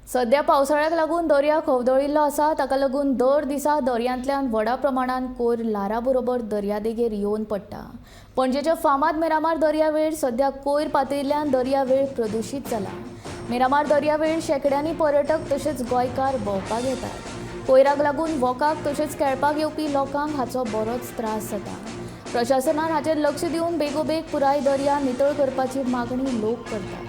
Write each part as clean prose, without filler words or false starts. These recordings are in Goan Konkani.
सध्या पावसाळ्याक लागून दर्या खवदळिल्लो आसा. ताका लागून दर दिसा दर्यांतल्यान व्हडा प्रमाणान कोयर ल्हारा बरोबर दर्यादेगेर येवन पडटा. पणजेच्या फामाद मिरामार दर्यावेळ सध्या कोयर पातळिल्ल्यान दर्यावेळ प्रदुशीत जाला. मिरामार दर्यावेळ शेंकड्यांनी पर्यटक तशेंच गोंयकार भोंवपाक येतात. कोयराक लागून वॉकाक तशेंच खेळपाक येवपी लोकांक हाचो बरोच त्रास जाता. प्रशासनान हाचेर लक्ष दिवन बेगोबेग पुराय दर्या नितळ करपाची मागणी लोक करतात.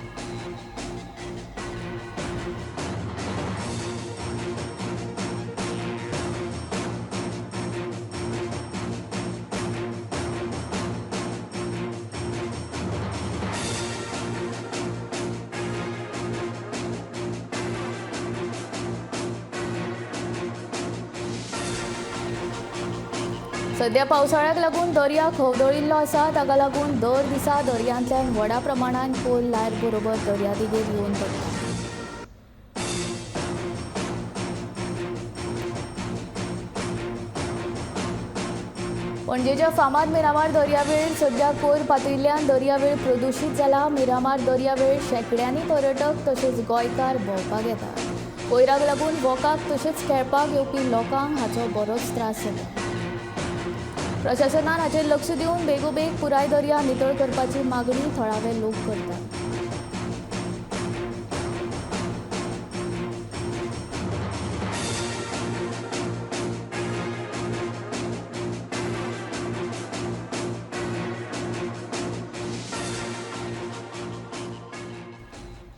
सध्या पावसाळ्याक लागून दर्या खवदळिल्लो आसा. ताका लागून दर दिसा दर्यांतल्यान व्हडा प्रमाणान कोयर ल्हार बरोबर दर्यादेगेर येवन पडटा. पणजेच्या फामाद मिरामार दर्यावेळ सध्या कोयर पातळिल्ल्यान दर्यावेळ प्रदुशीत जाला. मिरामार दर्यावेळ शेंकड्यांनी पर्यटक तशेंच गोंयकार भोंवपाक येतात. कोयराक लागून वॉकाक तशेंच खेळपाक येवपी लोकांक हाचो बरोच त्रास जाता. प्रशासनान हाचेर लक्ष दिवन बेगोबेग पुराय दर्या नितळ करपाची मागणी थळावे लोक करतात.